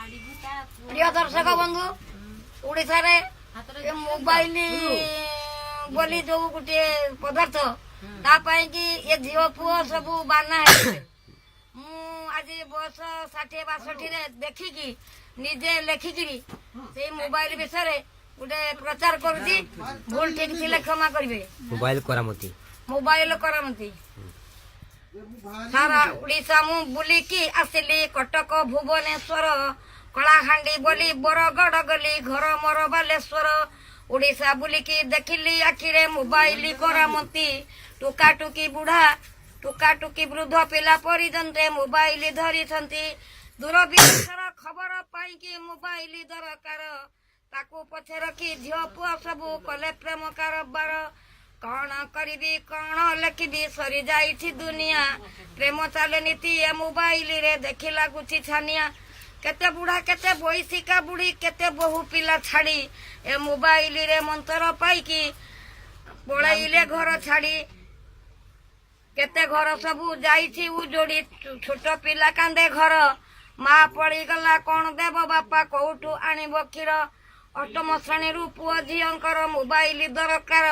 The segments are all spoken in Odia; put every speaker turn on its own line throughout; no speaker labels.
ପ୍ରିୟ ଦର୍ଶକ ବନ୍ଧୁ, ଓଡ଼ିଶାରେ ଏ ମୋବାଇଲ ବୋଲି ଯୋଉ ଗୋଟିଏ ପଦାର୍ଥ, ତା ପାଇଁ କି ଏ ଝିଅ ପୁଅ ସବୁ ବାନା ହେଇଗଲେ। ମୁଁ ଆଜି ବୟସ 60 62ରେ ଦେଖିକି ନିଜେ ଲେଖିକିରି ସେଇ ମୋବାଇଲ ବିଷୟରେ ଗୋଟେ ପ୍ରଚାର କରୁଛି। ଭୁଲ ଠିକ ଥିଲେ କ୍ଷମା କରିବେ।
ମୋବାଇଲ କରାମତି।
ମୋବାଇଲ କରାମତି। ସାରା ଓଡ଼ିଶା ମୁଁ ବୁଲିକି ଆସିଲି, କଟକ, ଭୁବନେଶ୍ୱର, କଳାହାଣ୍ଡି ବୋଲି ବରଗଡ଼ ଗଲି, ଘର ମୋର ବାଲେଶ୍ୱର। ଓଡ଼ିଶା ବୁଲିକି ଦେଖିଲି ଆଖିରେ ମୋବାଇଲ କରାମତି। ଟୁକା ଟୁକି, ବୁଢା, ଟୁକା ଟୁକି, ବୃଦ୍ଧ, ପିଲା ପର୍ଯ୍ୟନ୍ତେ ମୋବାଇଲ ଧରିଛନ୍ତି। ଦୂର ବିଦେଶର ଖବର ପାଇଁକି ମୋବାଇଲ ଦରକାର। ତାକୁ ପଛେ ରଖି ଝିଅ ପୁଅ ସବୁ କଲେ ପ୍ରେମ କାରବାର। କଣ କରିବି, କଣ ଲେଖିବି, ସରିଯାଇଛି ଦୁନିଆ। ପ୍ରେମ ଚାଲେ ନୀତି ଏ ମୋବାଇଲରେ, ଦେଖି ଲାଗୁଛି ଛାନିଆ। କେତେ ବୁଢା, କେତେ ବୟସିକା ବୁଢୀ, କେତେ ବହୁ ପିଲା ଛାଡି ଏ ମୋବାଇଲରେ ମନ୍ତର ପାଇକି ପଳେଇଲେ ଘର ଛାଡି। କେତେ ଘର ସବୁ ଯାଇଛି ଉଜୁଡି, ଛୋଟ ପିଲା କାନ୍ଦେ ଘର। ମା ପଳିଗଲା, କଣ ଦେବ ବାପା, କୋଉଠୁ ଆଣିବ କ୍ଷୀର? ଅଷ୍ଟମ ଶ୍ରେଣୀରୁ ପୁଅ ଝିଅଙ୍କର ମୋବାଇଲ ଦରକାର।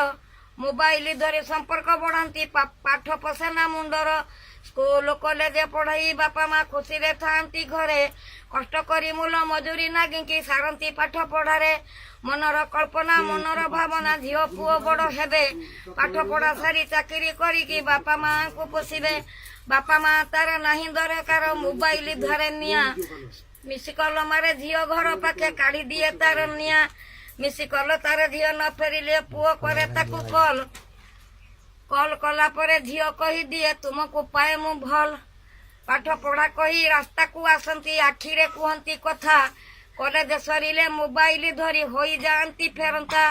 ମୋବାଇଲ ଧରି ସମ୍ପର୍କ ବଢାନ୍ତି, ପାଠ ପଶେନା ମୁଣ୍ଡର। ସ୍କୁଲ କଲେଜ ପଢେଇ ବାପା ମା ଖୁସିରେ ଥାଆନ୍ତି ଘରେ। କଷ୍ଟ କରି ମୂଲ ମଜୁରୀ ନାଗିକି ସାରନ୍ତି ପାଠ ପଢାରେ। ମନର କଳ୍ପନା, ମନର ଭାବନା, ଝିଅ ପୁଅ ବଡ ହେବେ, ପାଠ ପଢା ସାରି ଚାକିରି କରିକି ବାପା ମାଙ୍କୁ ପୋଷିବେ। ବାପା ମା ତାର ନାହିଁ ଦରକାର, ମୋବାଇଲ ଧରେ ନିଆଁ। ମିସ୍ କଲ ମାରେ ଝିଅ ଘର ପାଖେ, କାଢି ଦିଏ ତାର ନିଆଁ। ମିସ୍ କଲ ତାର ଝିଅ ନ ଫେରିଲେ ପୁଅ କରେ ତାକୁ କଲ। କଲ କଲା ପରେ ଝିଅ କହିଦିଏ, ତୁମକୁ ପାଏ ମୁଁ ଭଲ। ପାଠ ପଢା କହି ରାସ୍ତାକୁ ଆସନ୍ତି, ଆଖିରେ କୁହନ୍ତି କଥା। କଲେଜ ସରିଲେ ମୋବାଇଲ ଧରି ହୋଇଯାଆନ୍ତି ଫେରନ୍ତା।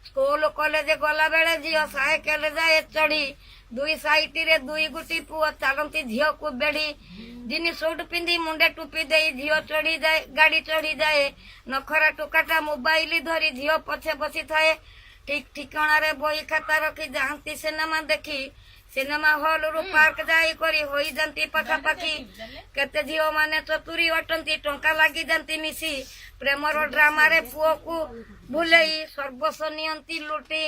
ସ୍କୁଲ କଲେଜ ଗଲା ବେଳେ ଝିଅ ସାଇକେଲ ଯାଏ ଚଢି। ଦୁଇ ସାଇଟିରେ ଦୁଇ ଗୋଟି ପୁଅ ଚାଲନ୍ତି ଝିଅକୁ ବେଢି। ଜିନି ସୁଟ ପିନ୍ଧି, ମୁଣ୍ଡେ ଟୁପି ଦେଇ ଝିଅ ଚଢିଯାଏ, ଗାଡି ଚଢିଯାଏ। ନଖରା ଟୋକାଟା ମୋବାଇଲ ଧରି ଝିଅ ପଛେ ବସିଥାଏ। ଠିକ ଠିକଣାରେ ବହି ଖାତା ରଖି ଯାଆନ୍ତି ସିନେମା ଦେଖି। ସିନେମା ହଲରୁ ପାର୍କ ଯାଇ କରି ହୋଇଯାନ୍ତି ପାଖାପାଖି। କେତେ ଝିଅ ମାନେ ଚତୁରୀ ଅଟନ୍ତି, ଟଙ୍କା ଲାଗିଯାନ୍ତି ମିଶି। ପ୍ରେମର ଡ୍ରାମାରେ ପୁଅକୁ ଭୁଲେଇ ସର୍ବସ୍ୱ ନିଅନ୍ତି ଲୁଟି।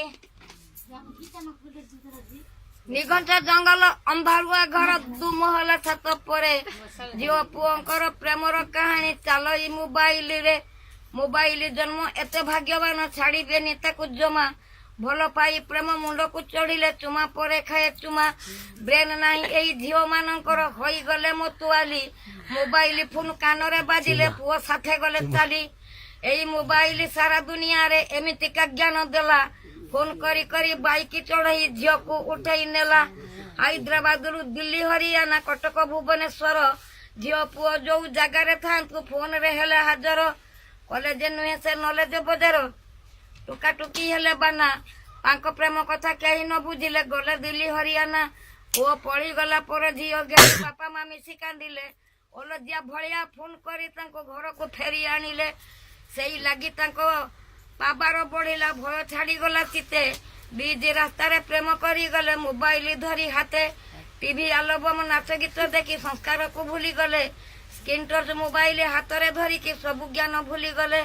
ନିଘଞ୍ଚ ଜଙ୍ଗଲ, ଅନ୍ଧାରୁଆ ଘର, ଦୁମହଲା ଛାତ ପରେ ଝିଅ ପୁଅଙ୍କର ପ୍ରେମର କାହାଣୀ ଚାଲଇ ମୋବାଇଲରେ। ମୋବାଇଲ ଜନ୍ମ ଏତେ ଭାଗ୍ୟବାନ, ଛାଡିବେନି ତାକୁ ଜମା। ଭଲ ପାଇ ପ୍ରେମ ମୁଣ୍ଡକୁ ଚଢିଲେ ଚୁମା ପରେ ଖାଏ ଚୁମା। ବ୍ରେନ ନାହିଁ ଏଇ ଝିଅ ମାନଙ୍କର, ହୋଇଗଲେ ମତୁଆଲି। ମୋବାଇଲ ଫୋନ କାନରେ ବାଜିଲେ ପୁଅ ସାଥେ ଗଲେ ଚାଲି। ଏଇ ମୋବାଇଲ ସାରା ଦୁନିଆରେ ଏମିତିକା ଜ୍ଞାନ ଦେଲା, ଫୋନ କରି କରି ବାଇକ ଚଢେଇ ଝିଅକୁ ଉଠେଇ ନେଲା। ହାଇଦ୍ରାବାଦରୁ ଦିଲ୍ଲୀ, ହରିୟାଣା, କଟକ, ଭୁବନେଶ୍ୱର, ଝିଅ ପୁଅ ଯୋଉ ଜାଗାରେ ଥାଆନ୍ତୁ ଫୋନରେ ହେଲେ ହାଜର। କଲେଜ ନୁହେଁ ସେ ନଲେଜ ବଜାର, ଟୁକା ଟୁକି ହେଲେ ବାନା। ତାଙ୍କ ପ୍ରେମ କଥା କେହି ନ ବୁଝିଲେ ଗଲେ ଦିଲ୍ଲୀ, ହରିୟାଣା। ପୁଅ ପଳିଗଲା ପରେ ଝିଅ ଗେଲି ବାପା ମା ମିଶି କାନ୍ଦିଲେ। ଅଲଜିଆ ଭଳିଆ ଫୋନ କରି ତାଙ୍କ ଘରକୁ ଫେରି ଆଣିଲେ। ସେଇ ଲାଗି ତାଙ୍କ ପାବାର ବଢିଲା, ଭୟ ଛାଡିଗଲା ଚିତେ। ବିଜ ରାସ୍ତାରେ ପ୍ରେମ କରିଗଲେ ମୋବାଇଲ ଧରି ହାତେ। ଟିଭି ଆଲବମ, ନାଚ ଗୀତ ଦେଖି ସଂସ୍କାରକୁ ଭୁଲିଗଲେ। ସ୍କ୍ରିନ୍ ଟଚ୍ ମୋବାଇଲ ହାତରେ ଧରିକି ସବୁ ଜ୍ଞାନ ଭୁଲିଗଲେ।